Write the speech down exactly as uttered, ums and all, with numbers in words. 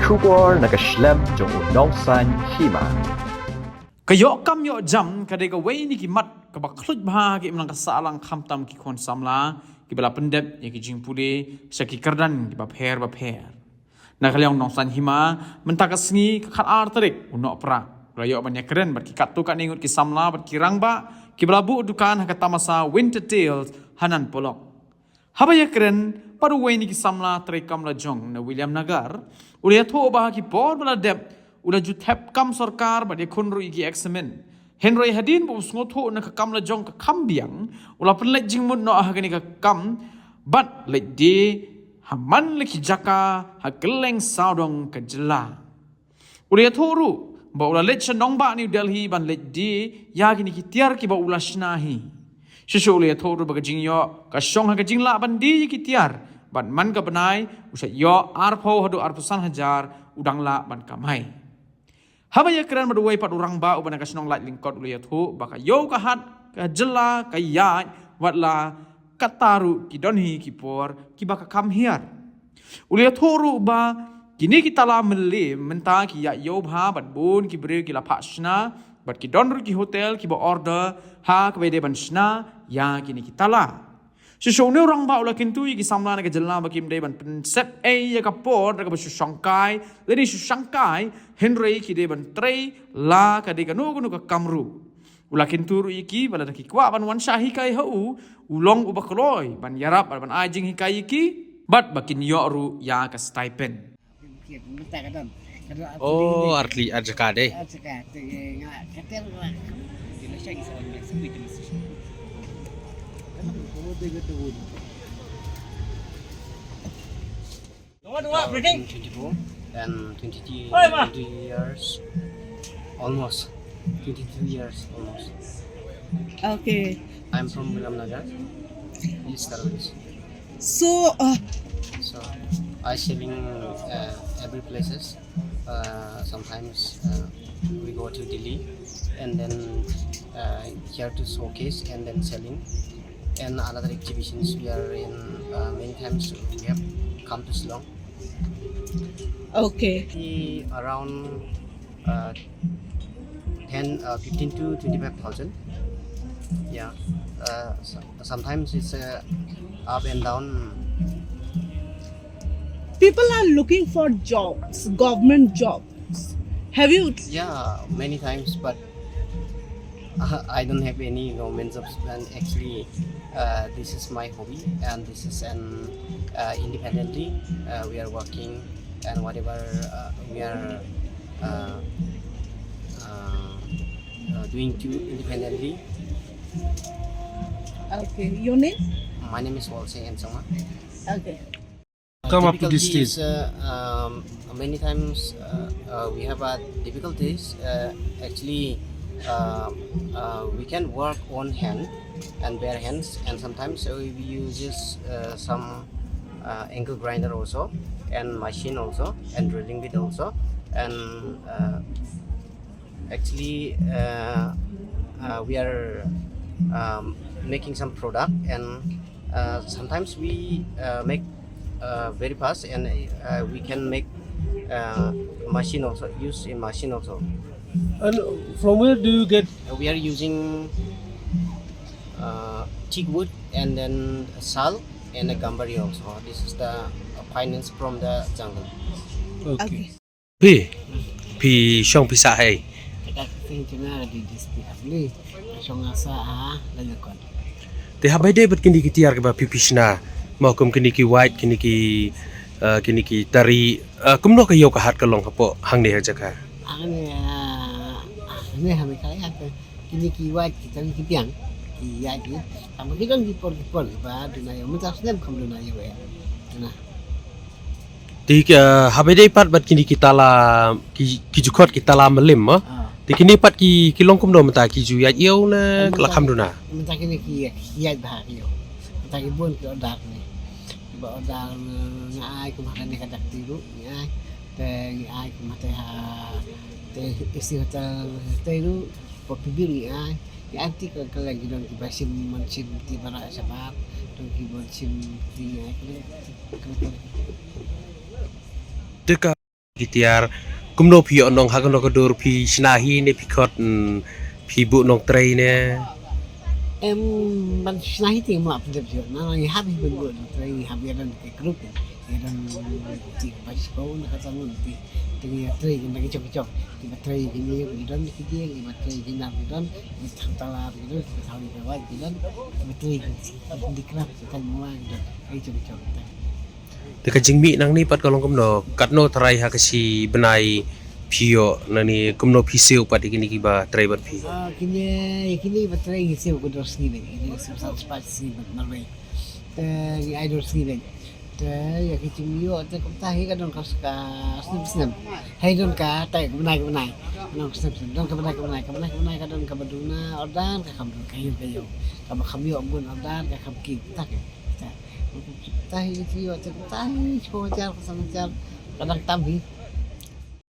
Khubor na ka shlem jong u Nongsaiñ Hima. Ka ïoh kam ïoh jam ka dei kawei na ki mat kaba khluit bha ha ka imlang ka sahlang, khamtam ki khun samla kiba la pyndep ïa ki jingpule sha ki kyrdan kiba pher ba pher. Na ka liang u Nongsaiñ Hima, mynta ka sngi ka khatar tarik u Nohprah, u la ïoh ban ïakren bad ki katto katne ngut ki samla bad ki rangbah kiba la buh dukan ha ka tamasa Winter Tales ha Nan Polok. Haba ïakren bad uwei na ki samla treikam lajong na Williamnagar, u la ïathuh ba ha ki por ba la dep u la ju thep kam sorkar bad ïakhun ruh ïa ki exam. Hynrei hadien ba u sngewthuh na ka kam lajong ka kham biang, u la pynleit jingmut noh ha kane ka kam bad leit die ha man la ki jaka ha kylleng sawdong ka jylla. U la ïathuh ruh ba u la leit sha nongbah New Delhi ban leit die ïa kine ki tiar kiba u la shna hi. Shisha u la ïathuh ruh ba ka jingïoh ka shong ha ka jinglah ban die ïa ki tiar, bad man ka bnai u sa ïoh arphew haduh arphew san hajar u dang lah ban kamai. Haba ïakren bad uwei pat u rangbah uba na ka shnong Laitlyngkot, u la ïathuh ba ka ïew ka hat ka jylla ka ïaid, wat la katta ruh ki don hi ki por kiba ka kham hiar. U la ïathuh ruh ba kine ki tala mylli mynta ki ïaid ïew bha bad bun ki briew ki la phah shna, bad ki don ruh ki hotel kiba order ha kaba ïadei ban shna ïa kine ki tala. Shisha une u rangbah u la kyntu ïa ki samla na ka jylla ba kim dei ban pynsep ei ïa ka por da kaba shu shongkai lane shu shangkai, hynrei ki dei ban trei la ka dei kano kano ka kam ruh. U la kyntu ruh ïa ki ba lada ki kwah ban wan shah hikai ha u, u long uba kloi ban ïarap bad ban ai jinghikai ïa ki, bad ba kin ïoh ruh ïa ka stipend. Oh, artylli ar jaka de. Twenty-four and twenty-two, twenty years, almost twenty-two years almost. Okay. I'm from Williamnagar, East Khasi. So, uh, so I selling uh, every places. Uh, sometimes uh, we go to Delhi and then uh, here to showcase and then selling. And another exhibitions we are in. Uh, many times we have come to Shillong. Okay. Around uh, ten, uh, fifteen to twenty-five thousand. Yeah. Uh, so, sometimes it's uh, up and down. People are looking for jobs, government jobs. Have you? Yeah, many times, but uh, I don't have any government jobs. And actually, uh, this is my hobby, and this is an uh, independently uh, we are working and whatever uh, we are uh, uh, uh, doing to independently. Okay, your name? My name is Walsing Ensoma. Okay. Come up to this stage. Uh, um, many times uh, uh, we have uh, difficulties. Uh, actually, uh, uh, we can work on hand and bare hands, and sometimes we uses uh, some uh, angle grinder also, and machine also, and drilling bit also, and uh, actually uh, uh, we are um, making some product, and uh, sometimes we uh, make uh, very fast, and uh, we can make uh, machine also, use in machine also. And from where do you get? Uh, we are using uh, teak wood and then sal and a gambari also. This is the uh, finance from the jungle. Okay. Okay. Phi, phi shong phi sah hei. Kata ka thing kina di dis pi hapli. Shong asa a la nyakon. Te haba ïadei bad kine ki tiar kiba phi phi shna, ma kum kine ki wait, kine ki uh, kine ki tari, uh, kumno ka ïew ka hat ka long hapoh hangne ha jaka? Hangne, uh, hangne ha Meghalaya ka kine ki wait ki tari ki biang ki ïa ki. Tang ki don ki por ki por ba duna ïew, mynta snem kam duna ïew eh. Duna. Te uh, haba ïadei pat bad kine ki tala ki, ki ju khot ki tala mylliem mo. Ah. Te kine pat ki, ki long kumno mynta, ki ju ïaid ïew ne la kham duna? Mynta kine ki ïaid bha ïew. Mynta ki bun ki order ne. Ba order nga ai kum ha kane ka dak ti ruh ngi ai. Te ngi ai kum ha te ha te isi hotel te ruh. Ko pibir ngi ai. Ngi ai ti ka kala ngi don ki ba sim man sim ti bara sabar. Don ki ban sim ti ngi ai kala. Te ka Ki tiar, kumno phi ïoh nong ha kano ka dur, phi shna hi ne phi khot, mm, phi buh nongtrei ne? Em, ban shna hi te ngam lah pyndep ïoh. Na ngi hap hi ban buh nongtrei, ngi hap ïa don ki group, ïa don ki ba shiphew na ka tang ngi te. Te ngi ïa trei ki na ki jong ki jong. Ki ba trei ki ne ki don ki jing, ki ba trei ki na ki don, ki thang tala ki don, ki thang ki wai ki don, ki ba trei ki handicraft, ki thang mula ki don. Ki jong ki jong. Te ka jingmih nangne pat ka long kumno, katno tharai ha ka shi bnai phi ïoh, nangne kumno phi siew pat ïa kine kiba trei bad phi? Ah, kine, kine ba trei ngi siew ka dur sngi beit, ngi siew san spah sngi bad marwei. Te ngi ai dur sngi beit. Te ïa ka jingïoh te kumta hi ka don ka ska snem snem. Hei don ka tai ka bnai ka bnai. Ka don ka snem snem, don ka bnai ka bnai, ka bnai ka bnai ka don kaba duna order ka kham don ka ïoh ka ïoh. Kaba kham ïoh bun order ka kham ki ta ka. Ta hi ki ïoh te ta hi ko jar ko san jar. Ka dang tam hi.